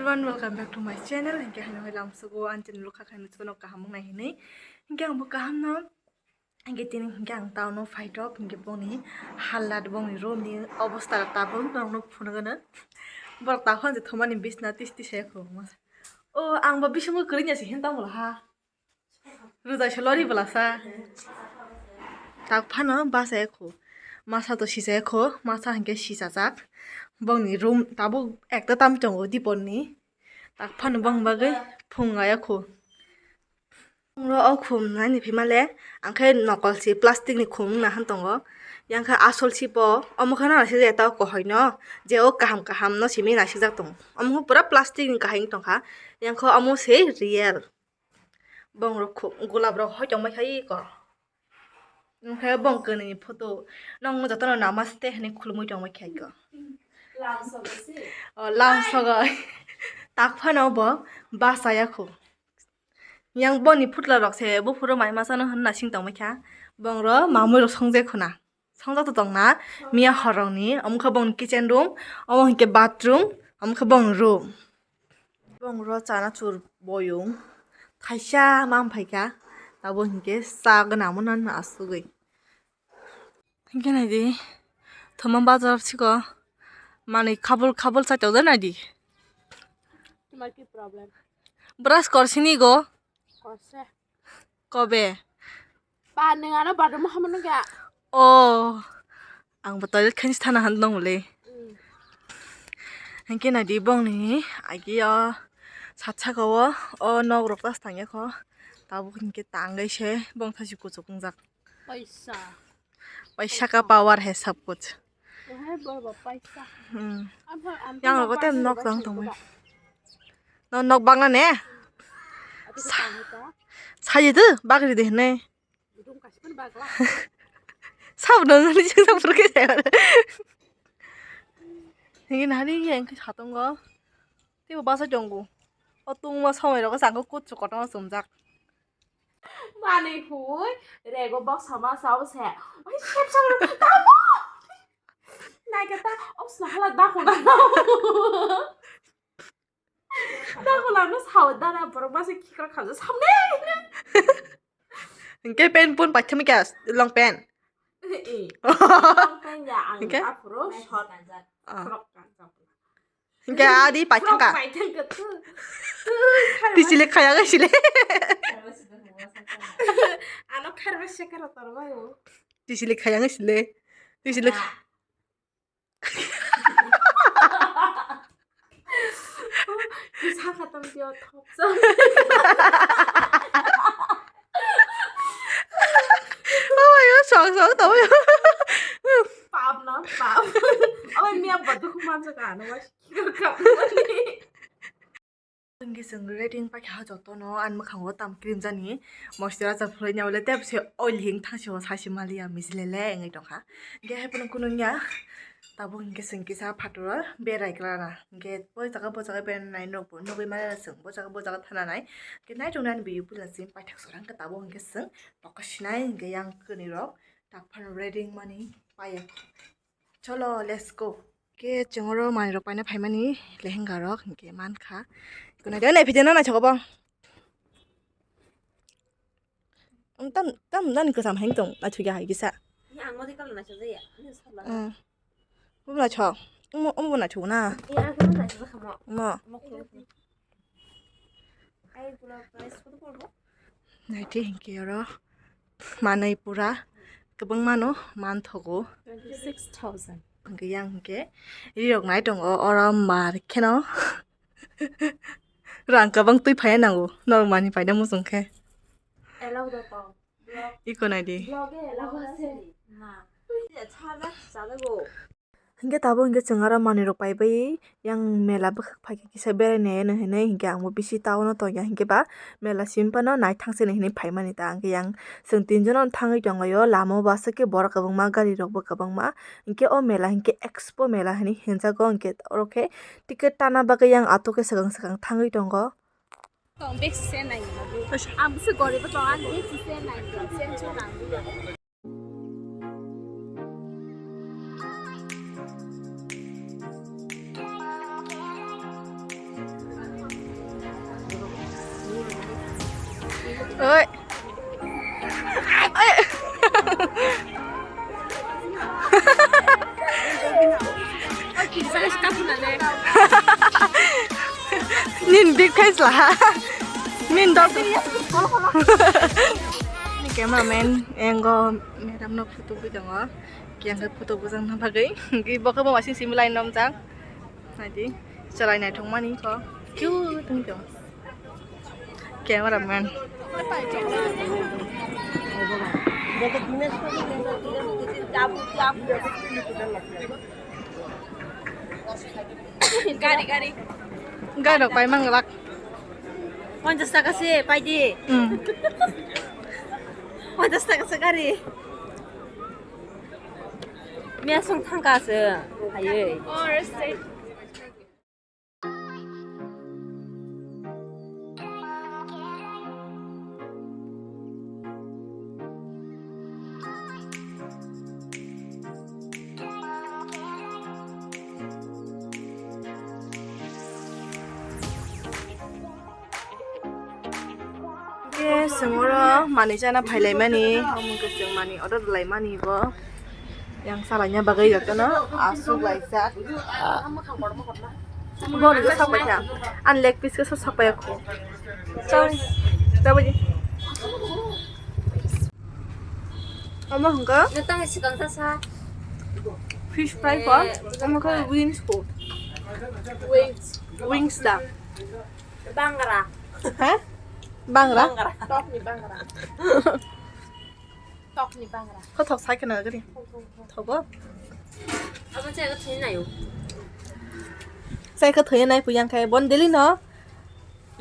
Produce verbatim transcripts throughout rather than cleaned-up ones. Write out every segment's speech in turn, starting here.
Everyone, welcome back to my channel. Hinkhe haino hai lamsogo ang channel kha khaino jotono kaham wngnai hinwi. Hinkhe ang bo kaham no. Hinkhe tini hinkhe ang town o phaitok hinkhe boni halat boni room ni obostha tabuk nokno phunukgwno. Borok takhon je thumani bisna tisti se kho. O ang bo bisingo kwrwini se hin tamo ha. Rwjai se lori bwlasa. Tak phano bachai kho. Masa to sichai kho. Masa hinkhe sichajak. Bongni room tabuk ekta tam tongo diponni. Tak phano bong bagwi phung aya kho. Phung ro o khum nani phima le. Angkhe nokol si plastic ni khum wngna han tongo. Yang khe asol si po. Omo khe nana se je tao kohoi no. Je o kaham kaham no simi naisijak tongo. Omo khe pura plastic ni kahai wng tongkha. Yang khe omo se real. Bong rok kho-, golap rok hoi tongbai khai ko. Omo khe bong kwnwi ni photo. Nokno jotono namaste hinwi khulumui tongbai khai ko. Lamsogo se. O, lamsogo. Tak phano bo bachaya kho. Yang boni phutla rok se buphuru mai masa no hwnna sing tongbai kha. Bong ro mamui rok songje khuna. Songjak to tongna miya horrokni, omo khe bongni kitchen room, omo hinkhe bathroom, omo khe bongni room. Bong ro chana chur boyung thaisa ma phaikha, abo hinkhe cha gwnamo nang asugwi. Hinkhe naidi, thoma bazar siko manwi khabul khabul chaitokjak naidi. তোমার কি problem? Brush korsini go. Korse. Kobe? Ba, nwng ano bathroom hamano kya? Oh, ang bo toilet khainwi thana han dong le. Mm. Hinkhe naidi bongni agi o sat saka o, o nok rok tas tangya kho. Tabuk hinkhe tangwi se bong thasi kuchuk wngjak. Paisa. Paisa ka power hai sab kuch. Hai bo bo paisa. Hmm. Yang rogo tem nok tang tong. No nok bangna ne? Saye tu bagri de ne. Sab no ni sab ke. Hingin hari yang ke satongo. Tibo basa jongo. O tungma samai rogo sangko kutsu kotoma sumjak. Manwi hui rego boksa ma sao se. Oi sepsa tamo. Naikata obsna hala dakho na. Dakho na no sao dara borok ma se khikra khamsa samne. Hingke pen pun paitham kya long pen. Eh. Long pen ya ang. Hingke? Aphuru short. Ah. Frok kanjak. Hingke adi paithangka. Frok paithangka tu. Tisile khaya ga sile. Ano kharba sekar tor bai o. Tisile khaya ga sile. Tisile. Saka tam tio thopsa. Oh my God, song song tamo. Pap na pap. Oi miya badu kuman sa ka ano mas. Hingke chwng ready wng paikha jotono, ani mwkhango tamo cream jani moisturizer phulai ni, abole tei se oil hing thangsi o saisi maliya mijilele wngwi tongkha. Hingke hai phano kunu wngya, tabuk hingke chwng kisa phataro berai klara, hingke o jaga bo jaga berai nai nukbo nugwi manya chwng, bo jaga bo jaga thana nai. Hingke naitok nani video puila chini paithak sora, hingke tabuk hingke chwng tokha sinai hingke yang kwrwi rok tak phano ready wngmani paiya. Cholo, let's go. Ke chwng oro manwi rok paina phaimani lehenga rok hinkhe mankha. Kunai de nai video no naithok bo. Tam tam nani kwcham hai tong naithok ya hai kisa. Ni ang modi kala naithok ya. Ni sabla. Hmm. Bo naithok. Omo omo naithok na. Ni ang kala naithok kha mo. Mo. Mo khuluk. Naidi hinkhe oro manwi pura kwbangmano manthogo. Twenty six thousand. Hinkhe yang hinkhe rirok nai tongo oro mar kheno rang kwbang twi phaiya nango norok manwi paina muchung khe. Iko naidi. Hinkhe tabuk hinkhe chwng aro manwi rok paibai yang mela bwkhak phaikhe kisa berai nai hinwi hinkhe ang bo bisi town o tongya hinkhe ba mela simi phano naithang se hinwi phaimani ta hinkhe yang chwng tinjon thangwi tonglaio lama o aswk khe borok kwbangma gari rok bo kwbangma hinkhe o mela hinkhe expo mela hinwi hinjago hinkhe oro khe ticket tana bagwi yang auto khe swkang swkang thangwi tongo. Tong bek se nai. Ang bisi goribo tong ang bek se nai. Sen chu nang. Oi. Oi. Nin big face lah. Nin dog. Ni cameraman engo madam no photo bui tongo. Kiyang khe photo bujang na bagwi. Gi bokhe bo wasing simi lai nom jang. Naidi, chalai naithok mani kho. Cute wng tong. Camera man. Gari, gari. Gari rok pai mang lak. Ponchash taka se pai di. Hmm. Ponchash taka se gari. Mia song thangka se. Hayoi. Khe chwng oro manwi chana phailaimani, omo khe chwng manwi order laimani bo. Yang salaina bagwi jotono aswk laijak. Bo ni sak paikha. Ani leg piece khe sak paikha. Chao. Chao bagi. Omo hwnkhe. Nang tamo swkang ta sa. Fish fry ko. Eh, omo khe wings ko. Wings. Wings da. Bangra. Ha? Bangra? Bangra. Tokni bangra. Tokni bangra. Kho thok sai khna gari. Thogo. Abo chai khe thwi nayo. Chai khe thwi nai puyang khai bon deli no.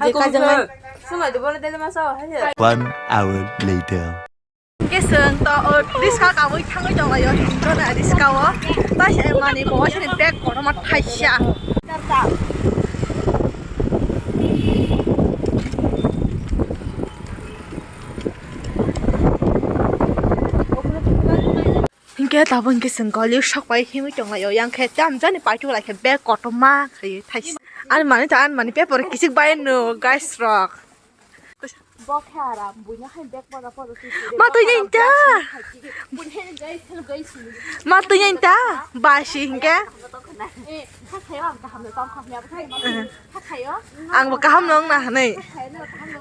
Je kajang nai. Sumai de bon deli ma sao hai. One hour later. Hingke chwng to, o, riska kawi thangwi tonglaio, hingke na riska o. Tai se mani bo, sini bag kotorma thaisa. Hingke tabuk hingke chwng goli sok bai himwi tonglaio, yang khe tam jani paitulai khe bag kotorma khaiwi thaisa. Ani mani ta, ani mani paper kisik bai no, guys rok. Bo khe aram, buino hai bag poda poda twi twi. Ma twi nai ta. Buino hai jai thil gai sini. Ma twi nai ta. Ba si hingke. Eh, kha khayo ang kaham le tong kham ya, kha khayo. Ang bo kaham nong na hanai.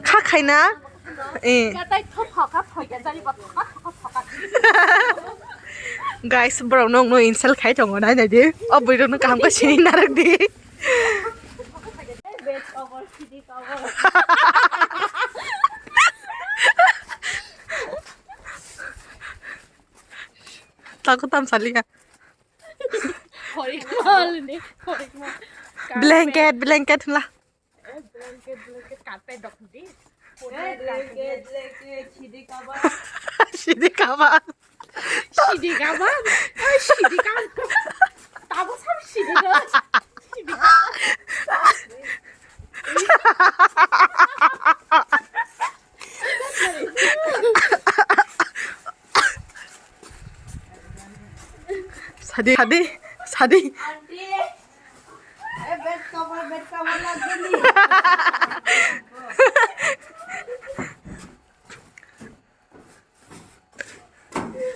Kha khaina. Eh. Ya tai thok thok ka thok ya jani ba thok thok thok. Guys, bro, nong no insult khai tongo nai nai di. O bui rok no kaham ka sini narok di. Tako tam saliya. Blanket, blanket la. Blanket, blanket, carpet dok di. Blanket, blanket, sidi kabar. Sidi kabar. Sidi kabar. Sidi kabar. Tabo sam sidi kabar. Sidi kabar. Sadi, sadi, sadi.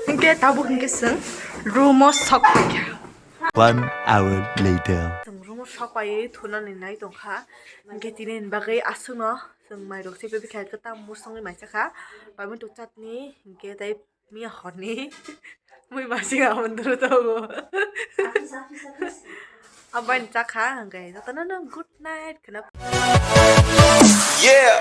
Hingke tabuk hingke chwng room o sok paikha. One hour later. Chwng room o sok paiwi thunani nai tongkha. Hingke tini ni bagwi aswkno chwng mairok se bebikha kwtal musongwi maisakha. Tomato chutney hingke tei Miya horni mui masing amon duru togo. Abai chakha hingke jotono no good night kheno. Yeah.